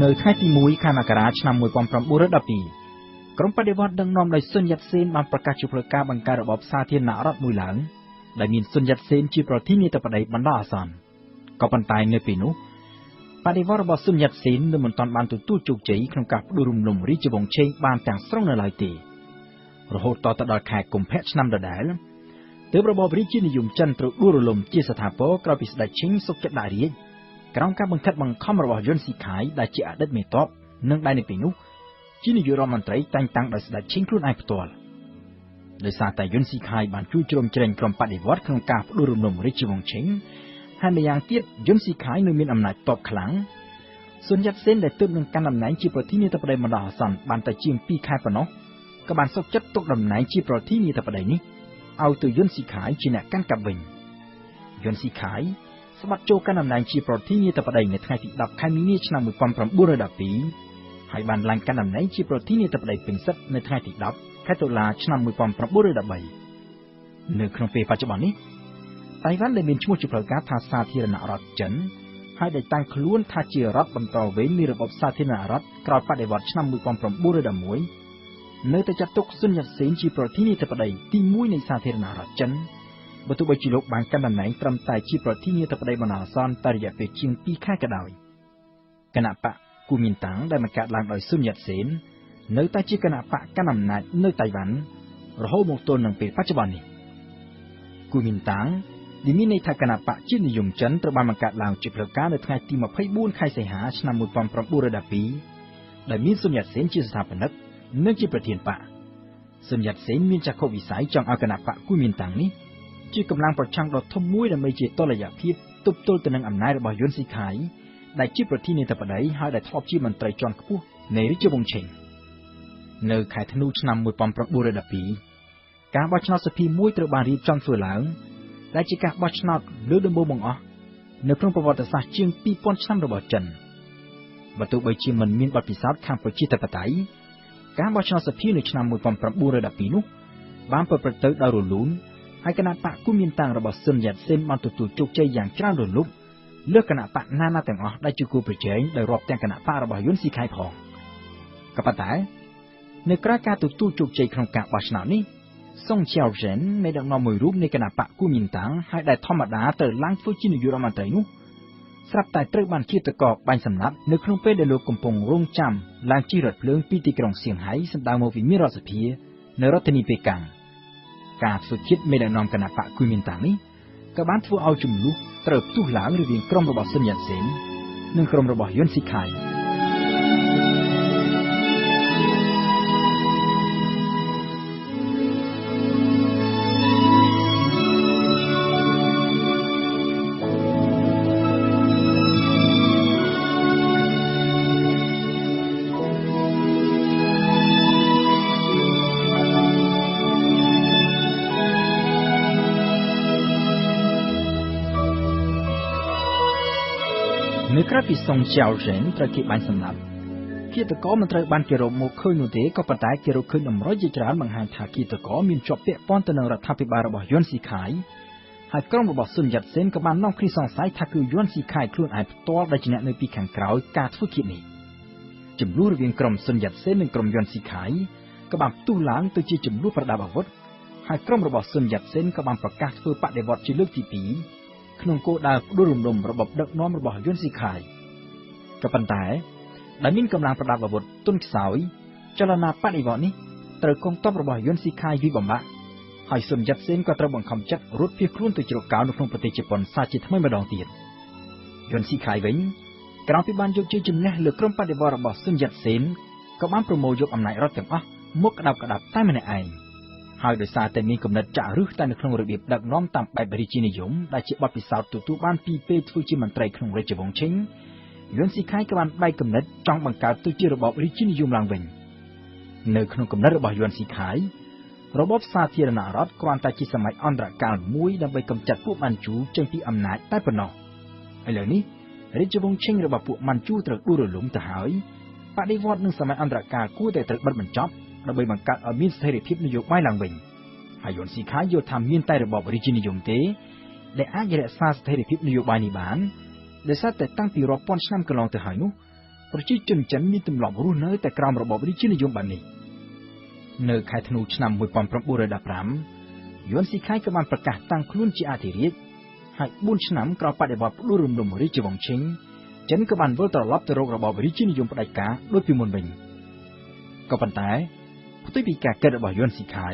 នៅថ្ងៃទី1ខែមករាឆ្នាំ1912ក្រុមបដិវត្តដឹកនាំដោយសុនយ៉ាត់សេនបានប្រកាសជាផ្លូវការបង្កើតរបបសាធារណរដ្ឋមួយឡើងដែលមានសុនយ៉ាត់សេនជាប្រធានាធិបតីបណ្ដោះអាសន្នក៏ប៉ុន្តែនៅពេលនោះបដិវត្តរបស់សុនយ៉ាត់សេននៅមិនទាន់បានទទួលជោគជ័យក្នុងការផ្ដួលរំលំរាជវង្សឆេងបានទាំងស្រុងនៅឡើយទេរហូតតទៅដល់ខែកុម្ភៈឆ្នាំដដែលទើបរបបរាជានិយមចិនត្រូវដួលរលំជាស្ថាពរក្រោយពីស្ដេចឈិងសុកចិត្តដាក់រាជក្រោមការបង្ខិតបង្ខំរបស់យុនស៊ីខាយដែលជាអតីតមេតបនិងដែលនៅពេលនោះជានាយករដ្ឋមន្ត្រីតែងតាំងដោយស្ដេចឈិងខ្លួនឯងផ្ទាល់ដោយសារតែយុនស៊ីខាយបានជួយជ្រោមជ្រែងក្រុមបដិវត្តក្នុងការផ្ដួលរំលំរាជវង្សឈិងហើយម្យ៉ាងទៀតយុនស៊ីខាយនៅមានអំណាចតបខ្លាំងសុនយ៉ាត់សេនដែលទើបនឹងកាន់តំណែងជាប្រធានាធិបតីបណ្ដោះអាសន្នបានតែជាង2ខែប៉ុណ្ណោះក៏បានសុខចិត្តទុកតំណែងជាប្រធានាធិបតីនេះឲ្យទៅយុនស៊ីខាយជាអ្នកកាន់កាប់វិញយុនស៊ីខាយស្បាត់ចូលកាន់តំណែងជាប្រធានាធិបតីនៅថ្ងៃទី10ខែមីនាឆ្នាំ1912ហើយបានឡើងកាន់តំណែងជាប្រធានាធិបតីពេញសិទ្ធិនៅថ្ងៃទី10ខែតុលាឆ្នាំ1913នៅក្នុងពេលបច្ចុប្បន្ននេះតៃវ៉ាន់ដែលមានឈ្មោះជាផ្លូវការថាសាធារណរដ្ឋចិនហើយដែលតាំងខ្លួនថាជារដ្ឋបន្តវេននៃរបបសាធារណរដ្ឋក្រោយបដិវត្តឆ្នាំ1911នៅតែចាត់ទុកសុនយ៉ាត់សេនជាប្រធានាធិបតីទី1នៃសាធារណរដ្ឋចិនបើទោះបីជាលោកបានកាន់តំណែងត្រឹមតែជាប្រធានាធិបតីបណ្ដោះអាសន្នតែរយៈពេលជាង2ខែក៏ដោយគណបក្សគូមីនតាំងដែលបង្កើតឡើងដោយសុនយ៉ាត់សេននៅតែជាគណបក្សកាន់អំណាចនៅតៃវ៉ាន់រហូតមកទល់នឹងពេលបច្ចុប្បន្ននេះគូមីនតាំងដែលមានន័យថាគណបក្សជាតិនិយមចិនត្រូវបានបង្កើតឡើងជាផ្លូវការនៅថ្ងៃទី24ខែសីហាឆ្នាំ1912ដែលមានសុនយ៉ាត់សេនជាស្ថាបនិកនិងជាប្រធានបក្សសុនយ៉ាត់សេនមានចក្ខុវិស័យចង់ឲ្យគណបក្សគូមីនតាំងនេះជាកម្លាំងប្រឆាំងដ៏ធំមួយដើម្បីជាតុល្យភាពទប់ទល់ទៅនឹងអំណាចរបស់យុនស៊ីខាយដែលជាប្រធានាធិបតីហើយដែលធ្លាប់ជាមន្ត្រីជាន់ខ្ពស់នៃរាជវង្សឆេងនៅខែធ្នូឆ្នាំ1912ការបោះឆ្នោតសភាមួយត្រូវបានរៀបចំធ្វើឡើងដែលជាការបោះឆ្នោតលើកដំបូងបង្អស់នៅក្នុងប្រវត្តិសាស្ត្រជាង2000ឆ្នាំរបស់ចិនបើទោះបីជាមិនមានបទពិសោធន៍ខាងប្រជាធិបតេយ្យការបោះឆ្នោតសភានៅឆ្នាំ1912នោះបានប្រព្រឹត្តទៅដោយរលូនហើយគណបក្សគូមីនតាំងរបស់សុនយ៉ាត់សេនបានទទួលជោគជ័យយ៉ាងច្រើនរលុបលើគណបក្សណាណាទាំងអស់ដែលជាគូប្រជែងដោយរាប់ទាំងគណបក្សរបស់យុនស៊ីខៃផងក៏ប៉ុន្តែនៅក្រៅការទទួលជោគជ័យក្នុងការបោះឆ្នោតនេះសុងឈៀវហ្សិនមេដឹកនាំមួយរូបនៃគណបក្សគូមីនតាំងហើយដែលធម្មតាត្រូវឡើងធ្វើជានាយករដ្ឋមន្ត្រីនោះស្រាប់តែត្រូវបានឃាតករបាញ់សម្លាប់នៅក្នុងពេលដែលលោកកំពុងរងចាំឡើងជិះរថភ្លើងពីទីក្រុងសៀងហៃសម្ដៅមកវិមានរដ្ឋសភានៅរដ្ឋធានីប៉េកាំងការធ្វើឃាតមេដឹកនាំគណបក្សគូមីនតាំងនេះក៏បានធ្វើឲ្យជម្លោះត្រូវផ្ទុះឡើងរវាងក្រុមរបស់សុនយ៉ាត់សេននិងក្រុមរបស់យុនស៊ីខាយនៅក្រៅពីសុងឈៀវហ្សិនត្រូវគេបាញ់សម្លាប់ឃាតករមិនត្រូវបានគេរកមកឃើញនោះទេក៏ប៉ុន្តែគេរកឃើញតម្រុយជាច្រើនបង្ហាញថាឃាតករមានជាប់ពាក់ព័ន្ធទៅនឹងរដ្ឋាភិបាលរបស់យុនស៊ីខាយហើយក្រុមរបស់សុនយ៉ាត់សេនក៏បាននាំគ្នាសង្ស័យថាគឺយុនស៊ីខាយខ្លួនឯងផ្ទាល់ដែលជាអ្នកនៅពីខាងក្រោយការធ្វើឃាតនេះជម្លោះរវាងក្រុមសុនយ៉ាត់សេននិងក្រុមយុនស៊ីខាយក៏បានផ្ទុះឡើងទៅជាជម្លោះប្រដាប់អាវុធហើយក្រុមរបស់សុនយ៉ាត់សេនក៏បានប្រកាសធ្វើបដិវត្តជាលើកទី2ក្នុងគោលដៅផ្ដួលរំលំរបបដឹកនាំរបស់យុនស៊ីខាយក៏ប៉ុន្តែដែលមានកម្លាំងប្រដាប់អាវុធទន់ខ្សោយចលនាបដិវត្តនេះត្រូវកងទ័ពរបស់យុនស៊ីខាយវាយបំបាក់ហើយសុនយ៉ាត់សេនក៏ត្រូវបង្ខំចិត្តរត់ភៀសខ្លួនទៅជ្រកកោននៅក្នុងប្រទេសជប៉ុនសាជាថ្មីម្ដងទៀតយុនស៊ីខាយវិញក្រោយពីបានយកជ័យជំនះលើក្រុមបដិវត្តរបស់សុនយ៉ាត់សេនក៏បានប្រមូលយកអំណាចរដ្ឋទាំងអស់មកក្តាប់ក្តាប់តែម្នាក់ឯងហើយដោយសារតែមានគំនិតចាក់ឫសតែនៅក្នុងរបៀបដឹកនាំតាមបែបរាជានិយមដែលជាបទពិសោធន៍ទទួលបានពីពេលធ្វើជាមន្ត្រីក្នុងរាជវង្សឆិងយុនស៊ីខាយក៏បានបែកគំនិតចង់បង្កើតទៅជារបបរាជានិយមឡើងវិញនៅក្នុងគំនិតរបស់យុនស៊ីខាយរបបសាធារណរដ្ឋគ្រាន់តែជាសម័យអន្តរកាលមួយដើម្បីកម្ចាត់ពួកម៉ាន់ជូចេញពីអំណាចតែប៉ុណ្ណោះឥឡូវនេះរាជវង្សឆិងរបស់ពួកម៉ាន់ជូត្រូវដួលរលំទៅហើយបដិវត្តនឹងសម័យអន្តរកាលគួរតែត្រូវបិទបញ្ចប់ដើម្បីបង្កើតឲ្យមានស្ថិរភាពនយោបាយឡើងវិញហើយយុនស៊ីខាយយល់ថាមានតែរបបរាជានិយមទេដែលអាចរក្សាស្ថិរភាពនយោបាយនេះបានដោយសារតែតាំងពីរាប់ពាន់ឆ្នាំកន្លងទៅហើយនោះ ប្រជាជនចិនមានទម្លាប់រស់នៅតែក្រោមរបបរាជានិយមបែបនេះ។ នៅខែធ្នូឆ្នាំ1915 យួនស៊ីខៃក៏បានប្រកាសតាំងខ្លួនជាអធិរាជ ហើយ4ឆ្នាំក្រោយបដិវត្តផ្ដួលរំលំរាជវង្សឈិង ចិនក៏បានវិលត្រឡប់ទៅរករបបរាជានិយមផ្ដាច់ការដូចពីមុនវិញ។ ក៏ប៉ុន្តែផ្ទុយពីការគិតរបស់យួនស៊ីខៃ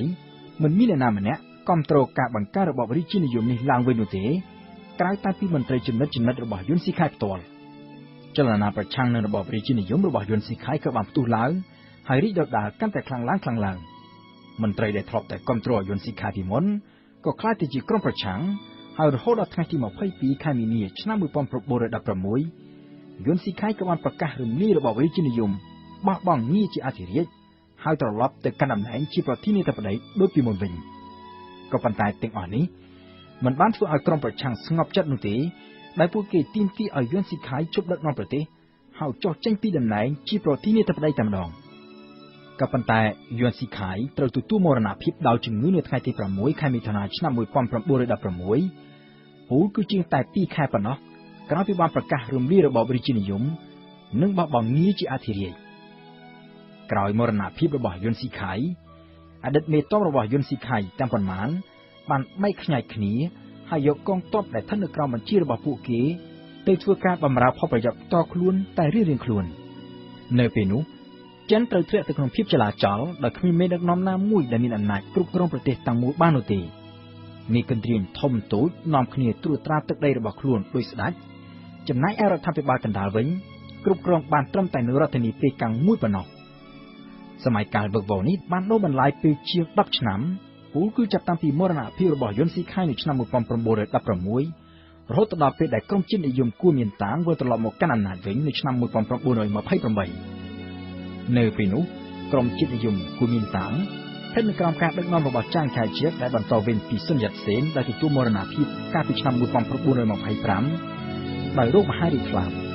មិនមានអ្នកណាម្នាក់គ្រប់គ្រងការបង្កើតរបបរាជានិយមនេះឡើងវិញនោះទេ ក្រៅតែពីមន្ត្រីចំណិតចំណិតរបស់យួនស៊ីខៃផ្ទាល់។ ចលនាប្រឆាំងនឹងរបបរាជានិយមរបស់យួនស៊ីខៃក៏បានផ្ទុះឡើង ហើយរីកដុះដាលកាន់តែខ្លាំងឡើងខ្លាំងឡើង។ មន្ត្រីដែលធ្លាប់តែគ្រប់គ្រងយួនស៊ីខៃពីមុន ក៏ក្លាយទៅជាក្រុមប្រឆាំង ហើយរហូតដល់ថ្ងៃទី22ខែមីនាឆ្នាំ1916 យួនស៊ីខៃក៏បានប្រកាសរំលាយរបបរាជានិយម បោះបង់ងារជាអធិរាជ ហើយត្រឡប់ទៅកាន់តំណែងជាប្រធានាធិបតីដូចពីមុនវិញ។ ក៏ប៉ុន្តែទាំងអស់នេះមិនបានធ្វើឲ្យក្រុមប្រឆាំងស្ងប់ចិត្តនោះទេ ដែលពួកគេទាមទារឲ្យយួនស៊ីខៃជប់ដឹកនាំប្រទេស ហើយចុះចេញពីតំណែងជាប្រធានាធិបតីតែម្ដង។ ក៏ប៉ុន្តែយួនស៊ីខៃត្រូវទទួលមរណភាពដោយជំងឺនៅថ្ងៃទី6ខែមិថុនាឆ្នាំ1916 ពូលគឺជាងតែ2ខែប៉ុណ្ណោះ ក្រោយពីបានប្រកាសរំលាយរបបរាជានិយម និងបោះបង់ងារជាអធិរាជ។ ក្រោយមរណភាពរបស់យួនស៊ីខៃ អតីតមេតបរបស់យួនស៊ីខៃទាំងប៉ុន្មានបានបែកខ្ញែកគ្នា ហើយយកកងទ័ពដែលស្ថិតនៅក្រោមបញ្ជារបស់ពួកគេទៅធ្វើការបម្រើផលប្រយោជន៍ផ្ទាល់ខ្លួនតែរៀងៗខ្លួន។ នៅពេលនោះ ចិនត្រូវធ្លាក់ទៅក្នុងភាពចលាចល ដោយគ្មានមេដឹកនាំណាមួយដែលមានអំណាចគ្រប់គ្រងប្រទេសទាំងមូលបាននោះទេ។ មេកន្ទ្រាញធំតូចនាំគ្នាត្រួតត្រាទឹកដីរបស់ខ្លួនដោយស្ដេច ចំណែកឯរដ្ឋាភិបាលកណ្ដាលវិញ គ្រប់គ្រងបានត្រឹមតែនៅរដ្ឋធានីប៉េកាំងមួយប៉ុណ្ណោះ។ សម័យកាលវឹកវរនេះបានដូរបន្លាយពេលជាង10ឆ្នាំ ពូលគឺចាប់តាំងពីមរណភាពរបស់យួនស៊ីខៃនៅឆ្នាំ1916 រហូតដល់ពេលដែលក្រុមជាតិនិយមគួមានតាងវិលត្រឡប់មកកាន់អំណាចវិញនៅឆ្នាំ1928។ នៅពេលនោះ ក្រុមជាតិនិយមគួមានតាងស្ថិតនៅក្រោមការដឹកនាំរបស់ចាងខៃជា ដែលបន្តវេនពីសុនយ៉ាត់សេន ដែលទទួលមរណភាពកាលពីឆ្នាំ1925ដោយរោគមហារីកថ្លើម។